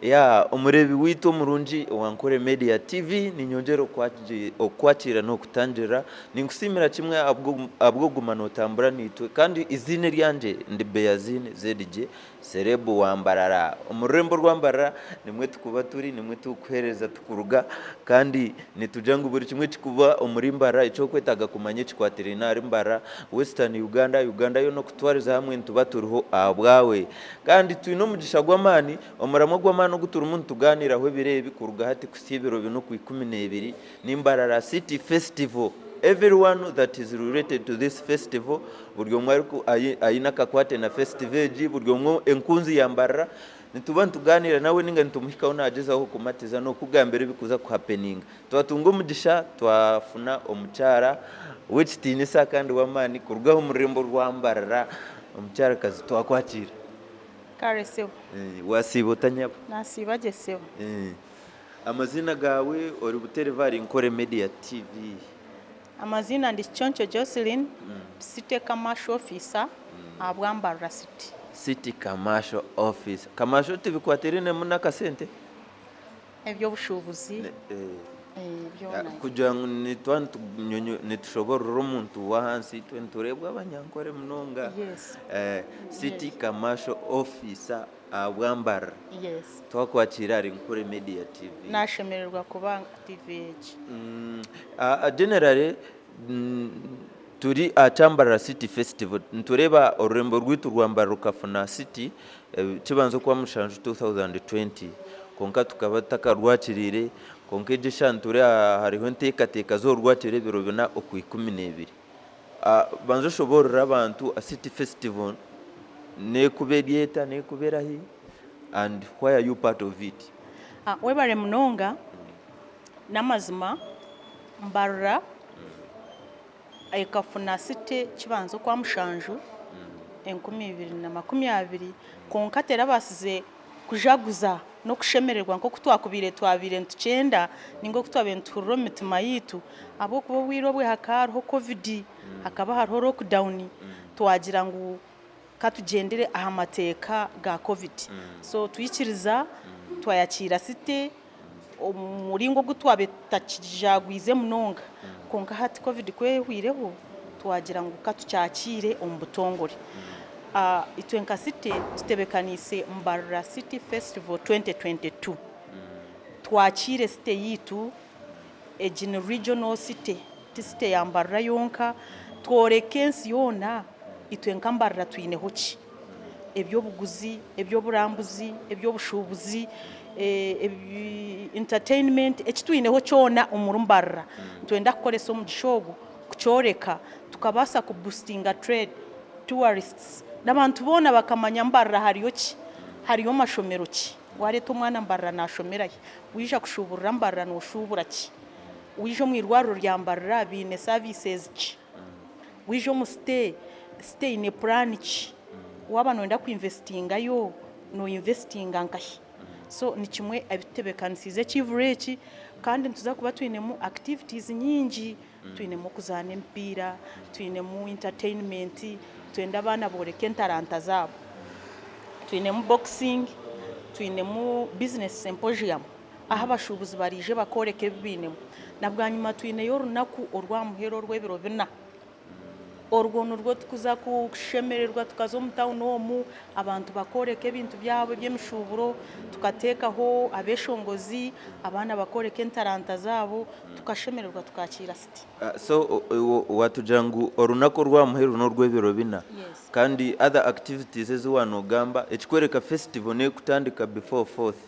Ya omureebi waitu omurungi owa Nkore Media TV, niinyongyera okukwakiira n'okutangirira. Ninkusiimira kimwe ahabw'okuguma nootambura naitwe kandi eiziina eryangye ndi Beyazin ZJ Serebu wa Mbarara. Omu rurembo rwa Mbarara nimwo turikuba turi, nimwo turikuheereza turikuruga kandi nitugira ngu buri kimwe ekirikuba omuri Mbarara eki orikwetaaga kumanya ekikwatiraine ahari Mbarara, Western Uganda, Uganda yoona okutwariza hamwe nituba turiho ahabwawe. Kandi twine omugisha gw'amaani, omuramwa gw'amaani ogu turimu nitugaaniiraho ebiro ebi kuruga hati kuhitsya ebiro bina Okwikumineebiri, ni Mbarara City Festival. Everyone that is related to this festival, buri omwe aine akakwate na festival egi, buri omwe enkunzi ya Mbarara, nituba nitugaaniira nawe nainga nitumuhikaho naagyezaho kumatiza n'okukugambira ebirikuza kuhapeninga. Twatunga omugisha twafuna omukyara w'ekitiinisa kandi w'amaani kuruga omu rurembo rwa Mbarara, omukyarakazi twakwakiira. Kare sebo. Wasiiba ota nyabo? Nasiiba gye sebo. Amaziina gaawe ori butereevu ahari Nkore Media TV. Amaziina ndi Kiconco Joseline, City Commercial Officer ahabwa Mbarara City. City Commercial Officer. Commercial tibikwatirainemu n'akasente? Eby'obushuubuzi byona. Kugira ngu nituba nitushoborora omuntu w'ahansi itwe nitureebwa abanyankore munonga. City Commercial Officer ahabwa Mbarara. Twakwakiira ahari Nkore Media TV. Nashemererwa kuba aha TV egi. Generally turi aha kya Mbarara City Festival nitureeba orurembo rwaitu rwa Mbarara rukafuna City kibanza okwamushanju 2020 kwonka tukaba tutakarwakiriire kwonka egi eshaaha nitureeba hariho enteekateeka z'orwakira ebiro bina Okwikumineebiri. Banza oshoboorore abantu City Festival n'ekuba eri eta, n'ekuba erahi and why are you part of it? Webare munonga, n'amazima Mbarara ekafuna City kibanza okwamushanju 2020 kwonka terabaasize kujaguza n'okushemererwa nk'oku twakubaire twabaire nitukyenda nainga oku twabaire nituhurira omu mitima yaitu ahabw'okuba obwire obwe hakaba hariho Covid, hakaba hariho lockdown twagira ngu ka tugyendere aha mateeka ga Covid. So twikiriza twayakiira city omu muringo ogu twabaire tutakijagwize munonga kwonka hati Covid ku ehwireho twagira ngu ka tukyakiire omu butongore. Itwe nka City tutebekaniise Mbarara City Festival 2022. Twakiire City yaitu, egi ni Regional City, ti City ya Mbarara yonka, tworeke ensi yoona itwe nka Mbarara twineho ki? Eby'obuguzi, eby'oburambuzi, eby'obushuubuzi, entertainment, eki twineho kyona omuri Mbarara. Nitwenda kukoresa omugisha ogu kukyoreka tukabaasa ku boostinga trade. tourists, n'abantu boona bakamanya Mbarara hariyo ki, hariyo mashomero ki, wareeta omwana Mbarara nashomera hi, waija kushuuburira Mbarara noshuubura ki, waija omu irwariro rya Mbarara baine services ki, waija omu city, city eine plan ki, waaba noyenda ku investingayo no investinga nkahi. So ni kimwe ebitutebeekanisiize ekivuro eki kandi nituza kuba twinemu activities nyingi. Twinemu okuzaana emipiira, twinemu entertainment, nitwenda abaana booreke entaranta zaabo. Twinemu boxing, twinemu business symposium ahu abashuubuzi baraije bakooreka ebi bainemu. Na bwanyima twineyo orunaku orw'aha muheru orw'ebiro bina. Orwo nirwo turikuza kushemererwa tukaza omu tawuni omu, abantu bakooreka ebintu byabo eby'emishuuburo, tukateekaho abeeshongozi, abaana bakooreka entaranta zaabo, tukashemererwa tukakiira siti. So waatugira ngu orunaku orw'aha muheru n'orw'ebiro bina kandi other activities ezi waanoogamba ekikworeka festival n'ekutandika before fourth,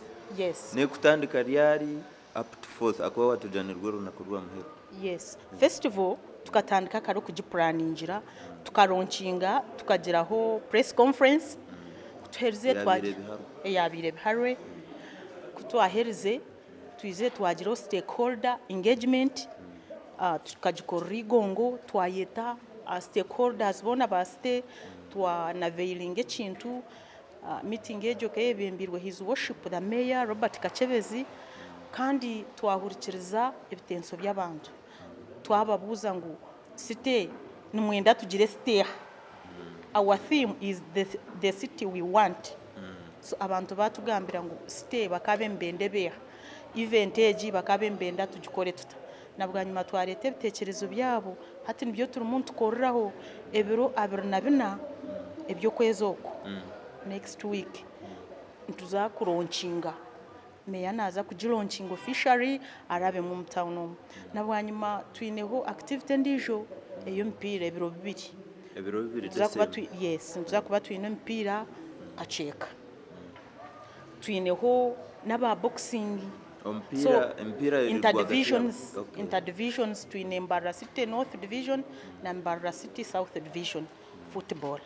n'ekutandika ryari? Up to fourth ahakuba waatugira nirwo runaku rw'aha muheru. Yes. Festival tukatandika kare okugipuraningira, tukaronkinga, tukagiraho press conference, ku tuherize Eyabaire ebiharwe. Eyabaire ebiharwe. Ku twaherize, twizire twagiraho stakeholder engagement, tukagikorera eigongo, twayeta stakeholders boona ba city, twa unveilinga ekintu. Meeting egyo ekaba eyebembeirwe His Worship the Mayor Robert Kakyebezi kandi twahurikiriza ebitenso by'abantu. Twababuuza ngu city nimwenda tugire city eha? Our theme is the city we want. So abantu baatugambira ngu city bakaabe nibenda ebe eha, event egi bakaabe nibenda tugikore tuta. Na bwanyima twareeta ebiteekyerezo byabo, hati nibyo turimu nitukoreraho ebiro 24 eby'okwezi oku, next week, nituza kuronkinga. Meeya naaza kugironkinga officially arabemu omu town omu. Na bwanyima twineho activity endiijo ey'omupiira ebiro bibiri. Ebiro bibiri Nituza kuba December. twi yes, nituza kuba twine omupiira kakyeka. Twineho n'aba boxing. So Omupiira emipiira eri rwagati ya interdivisions, okay. interdivisions twine Mbarara City North Division na Mbarara City South Division football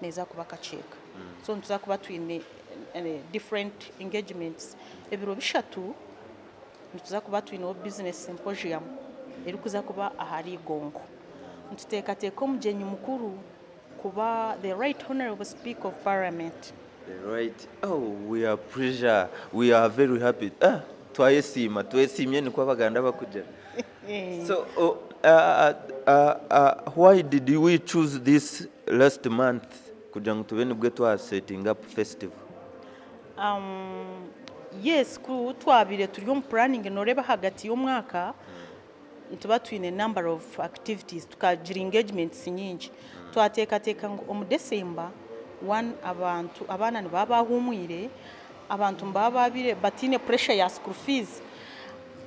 neeza kuba kakyeka. So nituza kuba twine different engagements. Ebiro bishatu nituza kuba twineho business symposium erikuza kuba ahari Igongo. Nituteekateeka omugyenyi mukuru kuba the right honourable speaker of parliament. The right oh we are pressure we are very happy ah twayesiima twesiimye nikwo abaganda bakugira so oh, uh, uh, uh, why did we choose this last month kugira ngu tube nibwe twa setting up festival? Um, yes ku twabaire turi omu planning noreeba ahagati y'omwaka nituba twine number of activities tukagira engagements nyingi. Twateekateeka ngu omu December one abantu abaana nibaba bahuumwire, abantu nibaba baabaire bataine pressure ya school fees,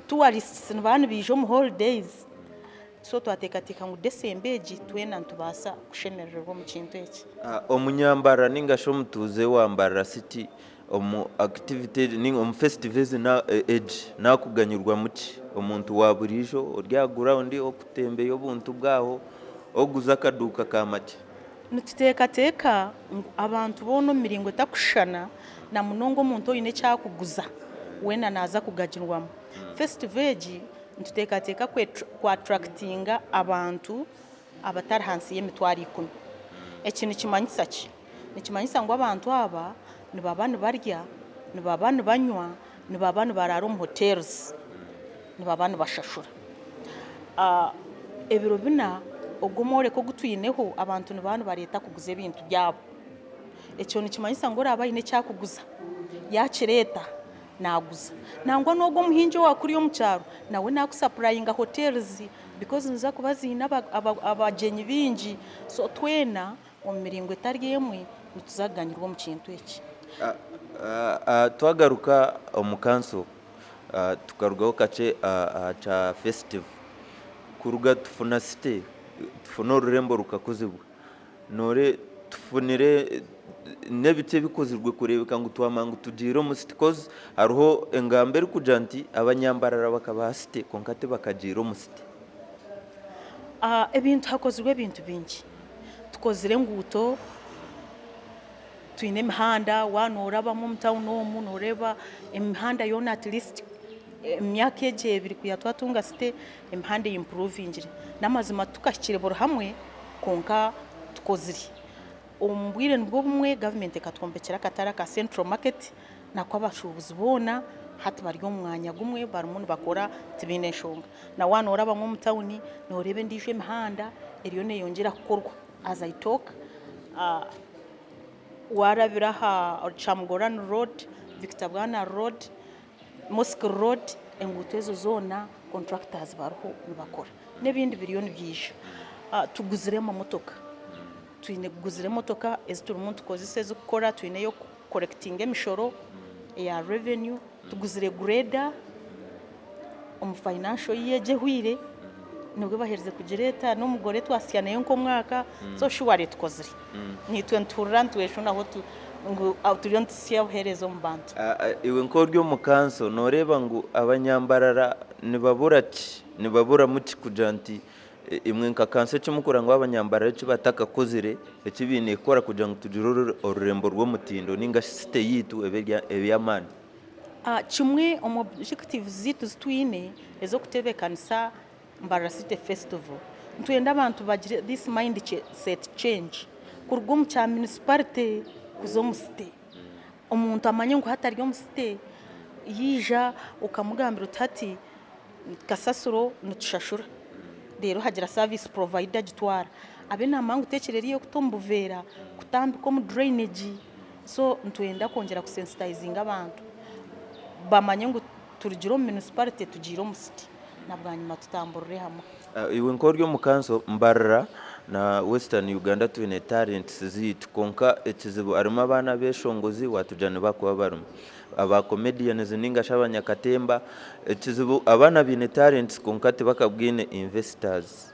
tourists nibaba nibaija omu holidays so twateekateeka ngu December egi twena nitubaasa kushemerererwa omu kintu eki. Omunyambarara ninga shi omutuuze wa Mbarara City Omu activity egi ninga omu festival ezi egi nakuganyirwamu ki? Omuntu wa buriijo ori aha ground okutembeya obuntu bwaho okuguza akaduuka ka makye. Nituteekateeka ngu abantu boona omu miringo etakushushana na munonga omuntu oine eki arikuguza weena naaza kuganyirwamu. Festival egi nituteekateeka ku attractinga abantu abatari ahansi y'emitwaro ikumi. Eki nikimanyisa ki? Nikimanyisa ngu abantu aba nibaba nibarya, nibaba nibanywa, nibaba nibaraara omu hotels, nibaba nibashashura. Ebiro bina ogu omworeko ogu twineho abantu nibaba nibareeta kuguza ebintu byabo. Ekyo nikimanyisa ngu oraabe aine eki arikuguza yaakireeta naaguza. Nangwa n'ogwo omuhingi owaakuriya omu kyaro nawe naakusapurayinga hotels because niziza kuba ziine abagyenyi baingi. So twena Omu miringo etari emwe nituza kuganyirwa omu kintu eki. Twagaruka omu kanso tukarugaho kakye aha kya festival, kuruga tufuna city, tufuna orurembo rukakuzibwa, noreeba tufunire n'ebiti ebikozirwe kureebeka ngu twamanya ngu tugiire omu city coz hariho engamba erikugira nti abanyambarara bakabaha city kwonka tibakagiire omu city. Ebintu hakozirwe ebintu bingi. Tukozire enguuto, twine emihanda, waaba noorabamu omu tawuni omu nooreeba emihanda yoona at least emyaka egi ebiri kwiha twatunga site emihanda eyimpuruvingire. N'amazima titukahikire buri hamwe kwonka tukozire. Omu bwire nibwo bumwe gavumenti ekatwombekyera akatare aka Central Market nako abashuubuzi boona hati bari omu mwanya gumwe barimu nibakora tibaine nshonga. Na waaba noorabamu omu tawuni nooreeba endiijo emihanda eriyo neeyongyera kukorwa as I talk waarabira aha Kyamugorani road, Victor Bwana road, Mosque road enguuto ezo zoona contractors bariho nibakora n'ebindi biriyo nibyija. Tuguzire amamotoka, twine kuguzire emotoka ezi turimu nitukozesa ezikukora twine ey'okukorekitinga emishoro eya revenue, tuguzire grader omu financial year egi ehweire nibwo baherize kugireeta n'omugore twasya naye nk'omwaka so surely tukozire. Naitwe nituhurira nitweshunaho ngu turiyo nituhitsya obuheereza omu bantu. Iwe nk'ori omu kanso nooreeba ngu abanyambarara nibabura ki? Nibaburamu ki kugira nti imwe nka kanso eki murikureeba ngu abanyambarara eki batakakozire eki baine kukora kugira ngu tugire orurembo rw'omutindo nainga shi site yaitu ebe ey'amaani? Kimwe omu objectives zaitu ezi twine ez'okutebeekanisa Mbarara City Festival, nitwenda abantu bagire this mind set change kuruga omu kya municipality kuza omu city. Omuntu amanye ngu hati ari omu city, yaija okamugambira oti hati kasasiro nitushashura reero hagira service provider agitwara, abe naamanya ngu tekyerera ey'okuta omu buveera, kutambika omu drainage. So nitwenda kwongyera kusensitizinga abantu bamanye ngu turugire omu municipality tugiire omu city na bwanyima tutamburire hamwe. Iwe nk'ori omu kanso Mbarara na Western Uganda twine talents zaitu kwonka ekizibu harimu abaana abeshongozi watugira nibakuba barimu aba comedians ninga shi abanyakatemba ekizibu abaana baine talents kwonka tibakabwine investors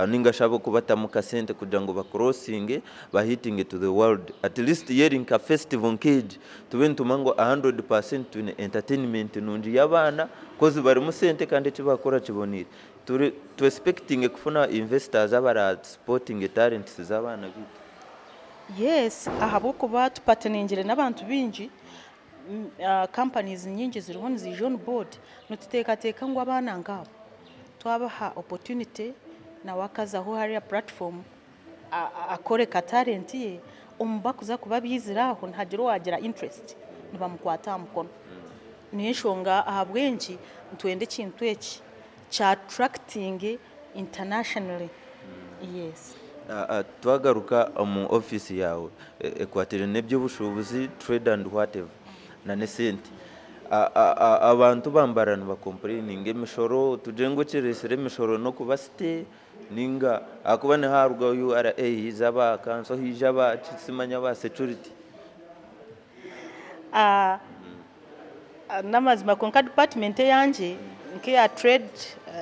ninga shi ab'okubatamu kasente kugira ngu ba crossinge ba hittinge to the world at least y'eri nka festival nk'egi tube nitumanya ngu 100% twine entertainment nungi y'abaana coz barimu sente kandi eki bakukora kiboniire. Turi tu expectinge kufuna investors abara supportinge talents z'abaana baitu. Yes ahabw'okuba tupatiningire n'abantu baingi, companies nyingi ziriho niziija on board, nituteekateeka ngu abaana nk'abo twabaha opportunity nawe akazaho hariya platform akooreka talent ye, omu bakuza kuba baizire aho nihagira owaagira interest nibamukwata aha mukono. Niyo enshonga ahabw'enki nitwenda ekintu eki kya attracting internationally. Yes. Twagaruka omu ofiisi yaawe ekwatiraine n'eby'obushuubuzi, trade and whatever, na n'esente. Abantu bambara nibakompureyininga emishoro, tugire ngu ekireetsire emishoro n'okuba site ninga ahakuba niho harugaho URA haija aba kanso haija aba ki simanya aba security. N'amazima kwonka department eyangye nk'eya trade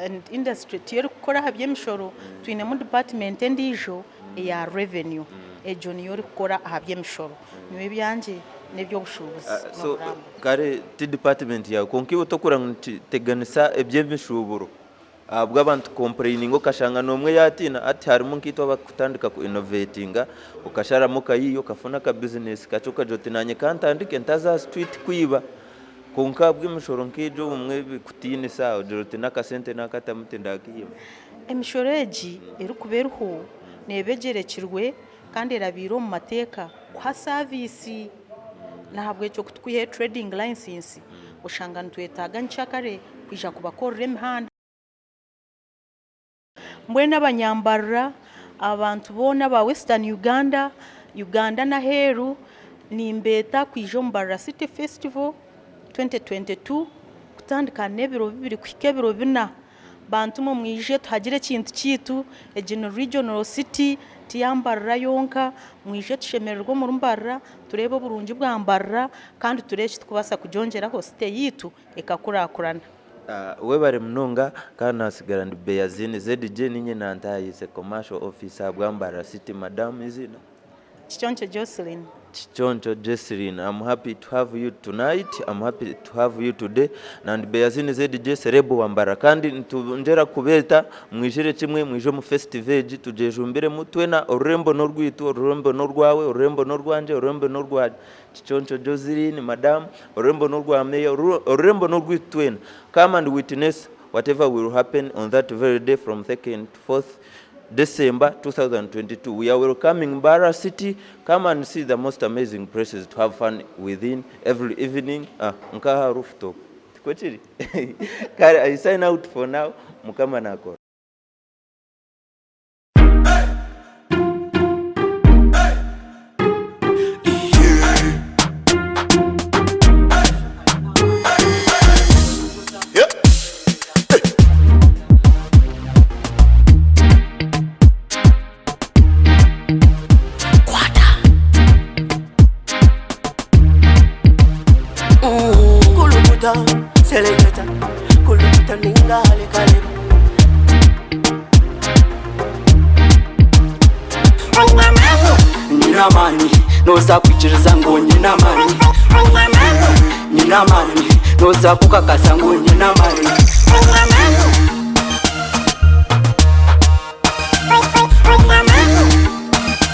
and industry tiyo erikukora aha by'emishoro, twinemu department endiijo eya revenue egyo niyo erikukora aha by'emishoro. Nyowe ebyangye n'eby'obushuubuzi So n'oburamba. kare ti department yaawe kwonka iwe tokureeba ngu nikiteganisa eby'emishuuburo Ahabw'abantu kukompureyininga okashanga n'omwe yaatiina hati harimu nkaitwe abarikutandika ku inovetinga okasharamu okayiiya okafuna aka bizinesi kakye okagira oti naanye kantandike ntaza aha situriti kwiba kwonka ahabw'emishoro nk'egyo obumwe ebikutiinisa ogira oti n'akasente naakatamu tindaakiihemu. Emishoro egi erikuba eriho neeba egyerekirwe kandi erabiire omu mateeka kuha saviisi. N'ahabw'ekyo ku turikwihayo trading license oshanga nitwetaaga nkyakare kwija kubakorera emihanda. Mbwenu abanyambarira, abantu boona aba Western Uganda, Uganda n'aheeru nimbeeta kwija omu Mbarara City Festival 2022 kutandika n'ebiro bibiri kuhika ebiro bina. Bantumwe mwije tuhagire ekintu kyaitu, egi ni regional city tiya Mbarara yonka, mwije tushemererwe omuri Mbarara, tureebe oburungi bwa Mbarara kandi tureebe eki turikubaasa kugyongyeraho city yaitu ekakurakurana. Webare munonga kandi nasigara ndi Beyazini ZJ ninye nantahayise commercial officer ahabwa Mbarara city madam eiziina? Kiconco Joseline. Kiconco Jeseline am happy to have you tonight am happy to have you today nandi Beyazini ZJ celeb wa Mbarara kandi nitwongyera kubeeta mwijire kimwe mwije omu festival egi tugyejumbiremu twena orurembo n'orwitu orurembo n'orwawe orurembo n'orwangye orurembo n'orwa Kiconco Joseline madam orurembo n'orwa mayor orurembo n'orwitu twena come and witness whatever will happen on that very day from 2nd to 4th December 2022 we are welcoming Mbarara city come and see the most amazing places to have fun within every evening ah nkaha rooftop tikwo kiri kare I sign out for now mukama nakora. Kulukuta, seleketa, kulukuta ninga halekaleba. Nyine amaani noza kwikiriza ngu nyine amaani. Nyine amaani noza kukakasa ngu nyine amaani.